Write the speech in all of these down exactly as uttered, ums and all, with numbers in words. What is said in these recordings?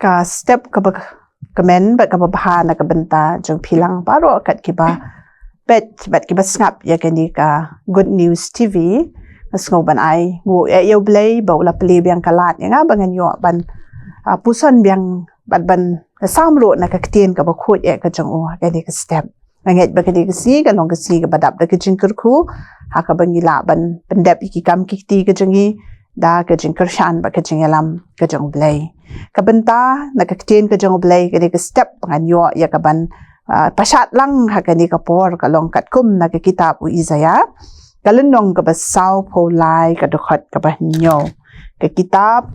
Ka step kaba kmen bad kaba bha na ka bynta jong phi lang baroh kat kiba peit bad kiba sngap ïa kane ka Good News T V. Nga sngew ban ai nguh ïa U Blei ba u la plie biang ka lad ïa nga ba ngan ïoh ban, ah, puson biang bad ban sam ruh na ka ktien kaba khuid ïa ka jong u ha kane ka step. Nga ngeit ba kane ka sngi ka long ka sngi kaba dap da ka jingkyrkhu ha kaba ngi lah ban pyndep ïa ki kam ki kti ka jong ngi da ka jingkyrshan bad ka jingïalam ka jong U Blei. Ka bynta na ka ktien ka jong U Blei kane ka step ba ngan ïoh ïa ka ban, ah, pashat lang ha kane ka por ka long katkum na ka kitab u Isaiah, ka lynnong kaba saw phew lai ka dkhot kaba hynñiew. Ka kitab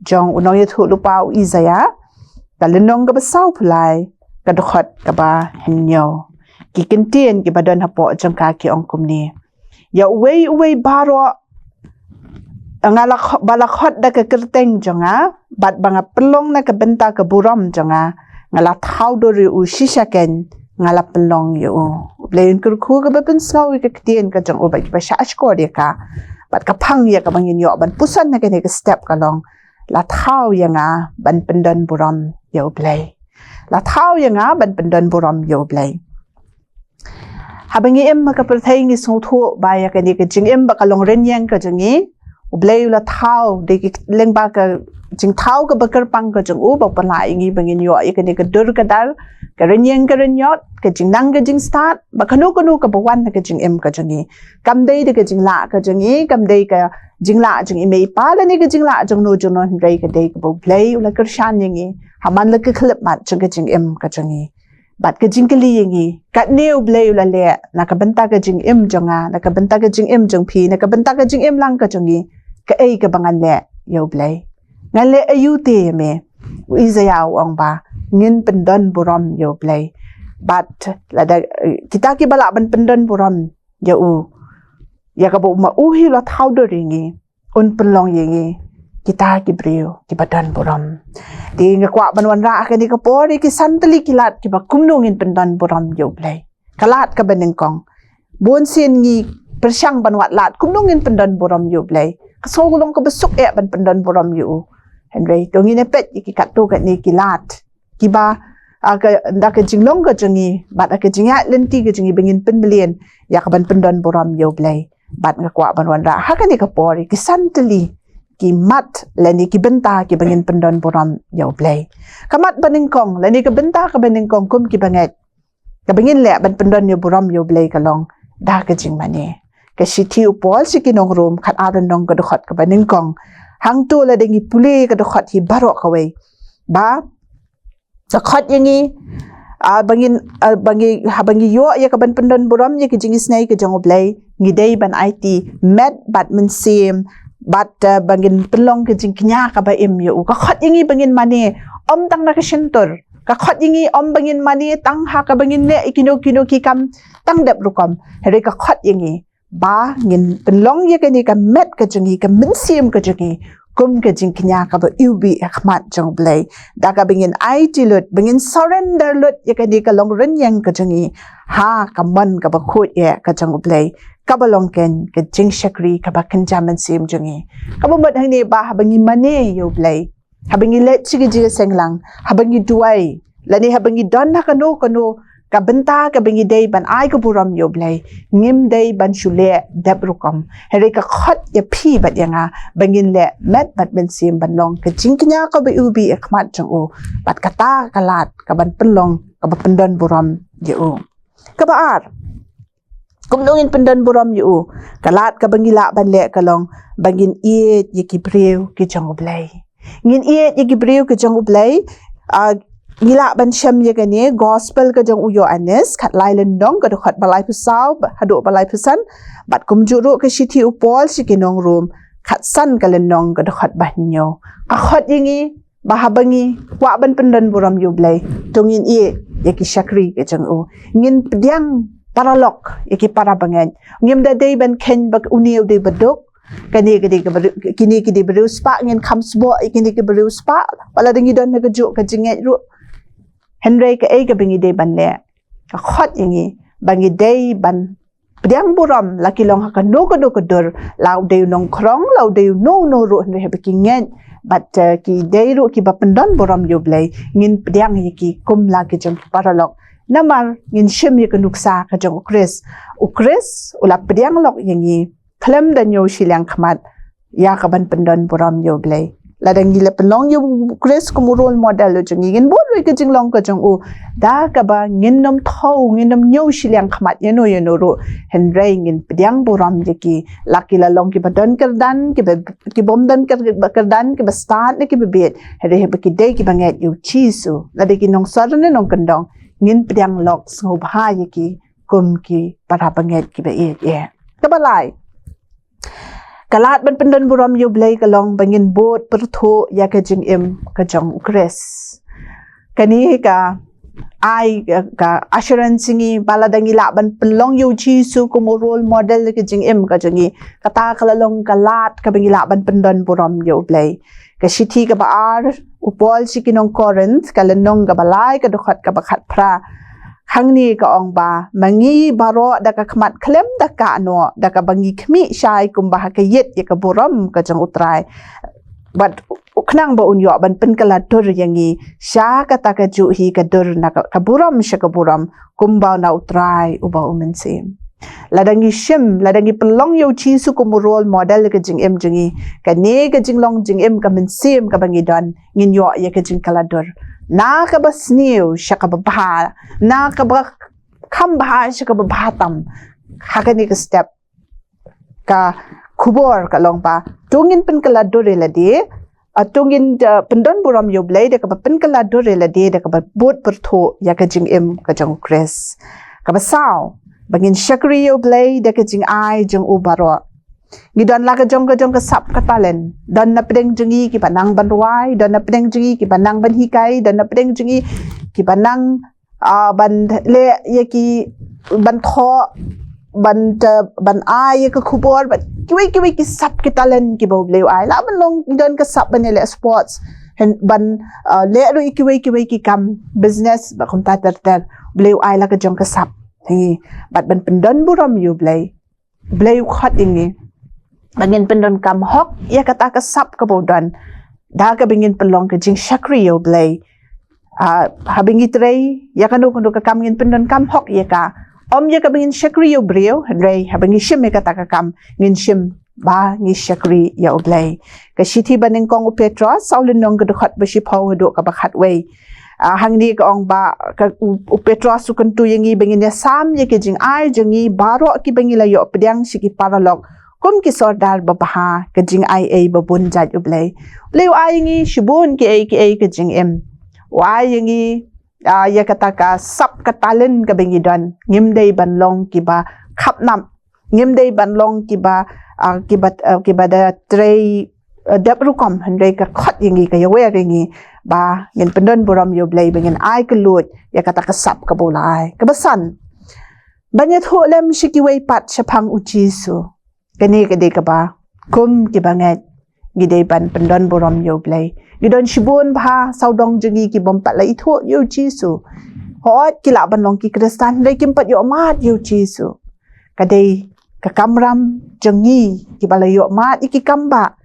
jong u nongïathuhlypa u Isaiah, ka lynnong kaba saw phew lai ka dkhot kaba hynñiew. Ki ktien kiba don hapoh jong ka ki ong kumne: Ïa uwei uwei baroh nga la kho-, ba la khot da ka kyrteng jong nga bad ba nga pynlong na ka bynta ka burom jong nga, nga la thaw dur ïa u shisha keiñ, nga la pynlong ïa u. U Blei un kyrkhu kaba pynsngew ïa ka ktien ka jong u bad kiba shah shkor ïa ka. Bad ka phang ïa kaba ngin ïoh ban puson na kane ka step ka long: La thaw ïa nga ban pyndon burom ïa U Blei. La thaw ïa nga ban pyndon burom ïa U Blei. Haba ngi im ha ka pyrthei ngi sngewthuh ba ïa kane ka jingim ba ka long rynïeng ka jong ngi, U Blei u la thaw, dei ki lyngba ka jingthaw kaba kyrpang ka jong u ba u pynlah ïa ngi ba ngin ïoh ïa kane ka dur ka dar, ka rynïeng ka rynïot, ka jingnang ka jingstad, ba kano kano kaba wan ha ka jingim ka jong ngi. Kam dei da ka jinglah ka jong ngi, kam dei ka jinglah jong i mei i pa lane ka jinglah jong no jong no, hynrei ka dei kaba U Blei u la kyrshan ïa ngi ha man la ka khyllipmat jong ka jingim ka jong ngi. Bad ka jingkylli ïa ngi, katne U Blei u la leh na ka bynta ka jingim jong nga, na ka bynta ka jingim jong phi, na ka bynta ka jingim lang ka jong ngi, kaei kaba ngan leh ïa U Blei? Ngan leh aïu te ïa me? U Isaiah u ong ba ngin pyndon burom ïa U Blei. Bad lada, eh, kita kiba lah ban pyndon burom ïa u, ïa kaba u ma u hi u la thaw dur ïa ngi, un pynlong ïa ngi kita ki briew kiba don burom. Te nga kwah ban wanrah ha kane ka por ïa ki san tylli ki lad kiba kumno ngin pyndon burom ïa U Blei. Ka lad kaba nyngkong. Bun sien ngi pyrshang ban wad lad kumno ngin pyndon burom ïa U Blei. Ka sngew ka long kaba suk eh ban pyndon burom ïa u. Hynrei to ngin ïa peit ïa ki katto katne ki lad kiba, ah, ka, da ka jinglong ka jong ngi bad da ka jingïaid lynti ka jong ngi ba ngin pynmlien ïa ka ban pyndon burom ïa U Blei. Bad nga kwah ban wanrah ha kane ka por ïa ki san tylli ki mat lane ki bynta kiba ngin pyndon burom ïa U Blei. Ka mat ba nyngkong lane ka bynta kaba nyngkong kum kiba ngeit kaba ngin leh ban pyndon ïa burom ïa U Blei ka long da ka jingmane. Ka shithi u Paul sha ki nong Rom khatar lynnong ka dkhot kaba nyngkong. Hangto lada ngi pule ka dkhot hi baroh kawei, ba ka khot ïa ngi, ah, ba ngin, ah, ba ngi, haba ngi ïoh ïa ka ban pyndon burom ïa ka jingisynei ka jong U Blei, ngi dei ban aiti met bad mynsiem bad, ah, ba ngin pynlong ka jingkñia kaba im ïa u. Ka khot ïa ngi ba ngin mane ym tang na ka shyntur. Ka khot ïa ngi ym ba ngin mane tang ha kaba ngin leh ïa kino kino ki kam tang dep rukom. Hynrei ka khot ïa ngi ba ngin pynlong ïa kane ka met ka jong ngi, ka mynsiem ka jong ngi kum ka jingkñia kaba iwbih ha khmat jong U Blei. Da kaba ngin aiti lut, ba ngin surrender lut ïa kane ka long rynïeng ka jong ngi ha ka mon kaba khuid eh ka jong U Blei, kaba long keiñ ka jingshakri kaba kynja mynsiem jong ngi. Kaba mut hangne ba haba ngi mane ïa U Blei, haba ngi leit sha ka jingïaseng lang, haba ngi duwai, lane haba ngi don ha kano kano ka bynta kaba ngi dei ban ai ka burom ïa U Blei, ngim dei ban shu leh dep rukom. Hynrei ka khot ïa phi bad ïa nga ba ngin leh met bad mynsiem ban long ka jingkñia kaba iwbih ha khmat jong u. Bad kata ka lad ka ban pynlong kaba pyndon burom ïa u. Kaba ar, kumno ngin pyndon burom ïa u? Ka lad kaba ngi lah ban leh ka long ba ngin ïeit ïa ki briew ki jong U Blei. Ngin ïeit ïa ki briew ki jong U Blei. Ah, ngi lah ban shem ïa kane gospel ka jong u Ïoannis khatlai lynnong ka dkhot ba laiphew saw haduh ba laiphew san. Bad kumjuh ruh ka shithi u Paul sha ki nong Rom khatsan ka lynnong ka dkhot ba hynñiew. Ka khot ïa ngi ba haba ngi kwah ban pyndon burom ïa U Blei, to ngin ïeit ïa ki shakri ki jong u. Ngin pdiang paralok ïa ki para bangeit. Ngim da dei ban kheiñ ba une u dei ba duk, kane ka dei ka briew, kine ki dei briew spah, ngin kham sboh ïa kine ki briew spah. Ba lada ngi don ha kajuh ka jingngeit ruh. Hynrei kaei kaba ngi dei ban leh? Ka khot ïa ngi ba ngi dei ban pdiang burom la ki long ha kano kano ka dur, la u dei u nongkhrong, la u dei uno uno ruh, hynrei haba ki ngeit bad ki dei ruh kiba pyndon burom ïa U Blei, ngin pdiang ïa ki kum la ki jong ki paralok. Namar ngin shim ïa ka nuksa ka jong U Khrist. U Khrist u la pdiang lok ïa ngi khlem da ñiew shiliang khmat ïa ka ban pyndon burom ïa U Blei. Lada ngi la pynlong ïa U Khrist kum u role model u jong ngi, ngin bud ruh ïa ka jinglong ka jong u da kaba ngin nym thaw, ngin nym ñiew shiliang khmat ïano ïano ruh, hynrei ngin pdiang burom ïa ki, la ki la long kiba don kyrdan, kiba, ki bym don kyr-, kyrdan, kiba stad ne kiba bieit, hynrei haba ki dei kiba ngeit ïa U Jisu, lada ki nongsor ne nongkyndong, ngin pdiang lok sngewbha ïa ki kum ki para bangeit kiba ïeit ïa. Kaba lai, ka lad ban pyndon burom ïa U Blei ka long ba ngin bud pyrthuh ïa ka jingim ka jong U Khrist. Kane ka ai ka, ka assurance ngi ba lada ngi lah ban pynlong ïa U Jisu kum u role model ka jingim ka jong ngi, kata ka la long ka lad kaba ngi lah ban pyndon burom ïa U Blei. Ka shithi kaba ar u Paul sha ki nong Korinth, ka lynnong kaba lai, ka dkhot kaba khatphra. Hangne ka ong ba, ma ngi baroh da ka khmat khlem da kano, da kaba ngi khmih shai kumba ha ka ïit ïa ka burom ka jong U Trai. Bad u khnang ba un ïoh ban pynkylla dur ïa ngi sha kata ka juh hi ka dur na ka, ka burom sha ka burom, kumba na U Trai uba u mynsiem. Lada ngi shim, lada ngi pynlong ïa U Jisu kum u role model ka jingim jong ngi, kane ka jinglong jingim ka mynsiem kaba ngi don, ngin ïoh ïa ka jingkylla dur. Na kaba sniew sha kaba bha, na kaba kham bha sha kaba bha tam. Ha kane ka step, ka khubor ka long ba to ngin pynkylla dur ïa lade, ah, to ngin, ah, pyndon burom ïa U Blei da kaba pynkylla dur ïa lade, da kaba bud pyrthuh ïa ka jingim ka jong U Khrist. Kaba saw, ba ngin shakri ïa U Blei da ka jingai jong u baroh. Ngi don la ka jong ka jong ka sap ka talent. Don na pdeng jong ngi kiba nang ban rwai, don na pdeng jong ngi kiba nang ban hikai, don na pdeng jong ngi kiba nang, ah, ban leh ïa ki, ban thoh, ban, ah, ban ai ïa ka khubor, ban kiwei kiwei ki sap ki talent kiba U Blei u ai. La ban long don ka sap ban ïaleh sports, hynrei ban, ah, leh ruh ïa kiwei kiwei ki kam business, ba kumta ter ter. U Blei u ai la ka jong ka sap. Hi, bad ban pyndon burom ïa U Blei. U Blei u khot ïa ngi ba ngin pyndonkam hok ïa kata ka sap kaba u don, da kaba ngin pynlong ka jingshakri ïa U Blei. Ah, haba ngi trei ïa kano kano ka kam, ngin pyndonkam hok ïa ka. Ym ïa kaba ngin shakri ïa u briew, hynrei haba ngi shim ïa kata ka kam, ngin shim ba ngi shakri ïa U Blei. Ka shithi banyngkong u Petros, saw lynnong, ka dkhot ba shiphew haduh kaba khatwei. Ah, hangne ka ong ba, ka, u, u Petros u kyntu ïa ngi ba ngin ïasam ïa ki jingai jong ngi baroh kiba ngi la ïoh pdiang sha ki paralok kum ki sordar babha, ka jingai ei ba bun jait U Blei. U Blei u ai ïa ngi shibun kiei kiei ka jingim. U ai ïa ngi, ah, ïa kata ka sap ka talent kaba ngi don. Ngim dei ban long kiba khapnap, ngim dei ban long kiba, ah, kiba, ah, kiba da trei, ah, dep rukom, hynrei ka khot ïa ngi, ka ïawer ïa ngi ba ngin pyndon burom ïa U Blei, ba ngin ai kylluid ïa kata ka sap kaba u la ai. Kaba san, ban ïathuh lem sha kiwei pat shaphang U Jisu. Kane ka dei kaba kum kiba ngeit ngi dei ban pyndon burom ïa U Blei. Ngi don shibun bha sawdong jong ngi ki bym pat la ithuh ïa U Jisu. Hooid ki lah ban long ki Khristan, hynrei kim pat ïoh mad ïa U Jisu. Ka dei ka kamram jong ngi kiba la ïoh mad ïa ki kam bah.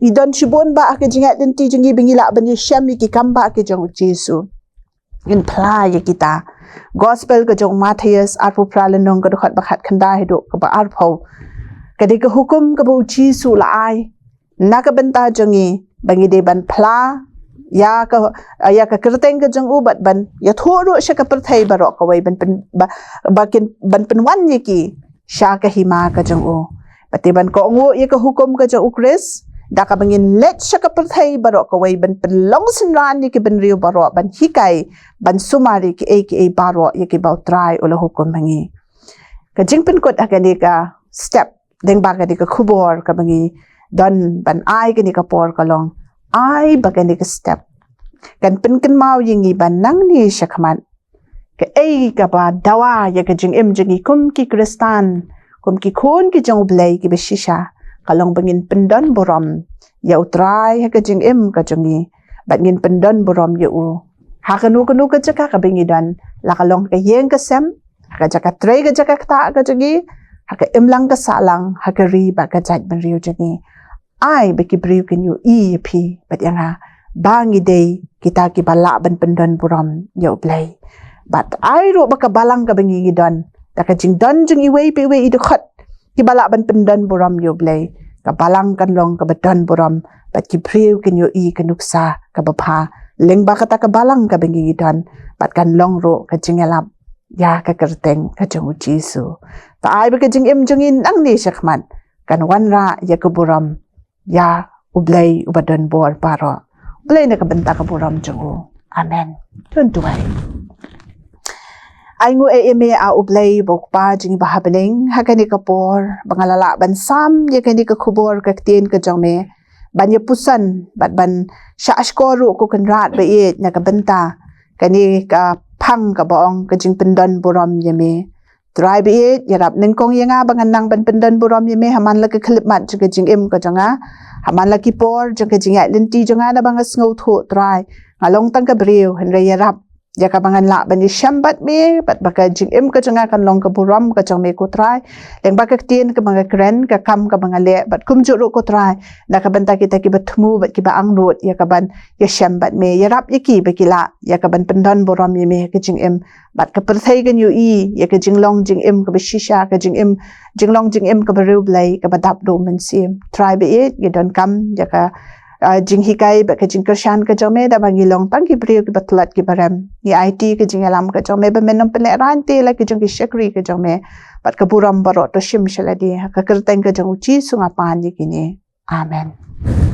Ngi don shibun bah ha ka jingïaid lynti jong ngi ba ngi lah ban ïashem ïa ki kam bah ki jong U Jisu. Ngin phla ïa kita. Gospel ka jong u Mathaios arphew phra lynnong, ka dkhot ba khatkhyndai haduh kaba arphew. Ka dei ka hukum kaba U Jisu u la ai na ka bynta jong ngi, ba ngi dei ban phla ïa ka, ïa ka kyrteng ka jong u, bad ban ïathuh ruh sha ka pyrthei baroh kawei, ban pyn, ba, ba kin, ban pynwan ïa ki sha ka hima ka jong u. Bad te ban kohnguh ïa ka hukum ka jong U Khrist, da kaba ngin leit sha ka pyrthei baroh kawei, ban pynlong synran ïa ki bynriew baroh, ban hikai, ban sumar ïa kiei kiei baroh ïa kiba U Trai u la hukum ha ngi. Ka jingpynkut ha kane ka step, lyngba kane ka khubor kaba ngi don ban ai kane ka por, ka long, ai ba kane ka step kan pynkynmaw ïa ngi ba nangne shakhmat, kaei kaba dawa ïa ka jingim jong ngi kum ki Khristan, kum ki khun ki jong U Blei kiba shisha, ka long ba ngin pyndon burom ïa U Trai ha ka jingim ka jong ngi, bad ngin pyndon burom ïa u ha kano kano ka jaka kaba ngi don, la ka long ka ïing ka sem, ha ka jaka trei, ka jaka ktah ka jong ngi, ha ka imlang ka sahlang, ha ka ri bad ka jaitbynriew jong ngi. ai ba ki briew kin ïohi ïa phi bad ïa nga ba ngi dei kita kiba lah ban pyndon burom ïa U Blei. Bad ai ruh ba ka balang kaba ngi ngi don, da ka jingdon jong iwei pa iwei i dkhot kiba lah ban pyndon burom ïa U Blei, ka balang kan long kaba don burom bad ki briew kin ïohi ka nuksa kaba bha lyngba kata ka balang kaba ngi ngi don, bad kan long ruh ka jingïalap ïa ka kyrteng ka jong U Jisu. To ai ba ka jingim jong ngi nangne shakhmat kan wanrah ïa ka burom ïa U Blei uba don bor baroh. Blei na ka bynta ka burom jong u. Amen. To ngin duwai. Ai nguh ei ei me, A U Blei uba U Kpa jong ngi ba ha bneng, ha kane ka por ba nga la lah ban sam ïa kane ka khubor ka ktien ka jong me, ban ïa puson bad ban shah shkor ruh, ko Kynrad ba ïeit, na ka bynta kane ka phang kaba ong ka jingpyndon burom ïa me. Trai ba ïeit, ïarap nyngkong ïa nga ba ngan nang ban pyndon burom ïa me ha man la ka khyllipmat jong ka jingim ka jong nga, ha man la ki por jong ka jingïaid lynti jong nga, naba nga sngewthuh Trai nga long tang ka briew, hynrei ïarap ïa kaba ngan lah ban ïashem bad me bad ba ka jingim ka jong nga kan long ka burom ka jong me, ko Trai, lyngba ka ktien kaba nga kren, ka kam kaba nga leh, bad kumjuh ruh, ko Trai, na ka bynta kita kiba thmu bad kiba angnud ïa kaban ïashem bad me. Ïarap ïa ki ba ki lah ïa kaban pyndon burom ïa me ha ka jingim, bad ka pyrthei kan ïohi ïa ka jinglong jingim kaba shisha, ka jingim, jinglong jingim kaba riewblei, kaba dap da U Mynsiem. Trai ba ïeit, ngi donkam ïa ka, ah, jinghikai bad ka jingkyrshan ka jong me, da ba ngi long tang ki briew kiba tlot kiba rem. Ngi aiti ka jingïalam ka jong me ba men nym pynlehraiñ te la ki jong ki shakri ka jong me, bad ka burom baroh to shim sha lade. Ha ka kyrteng ka jong U Jisu nga pan ïa kine. Amen.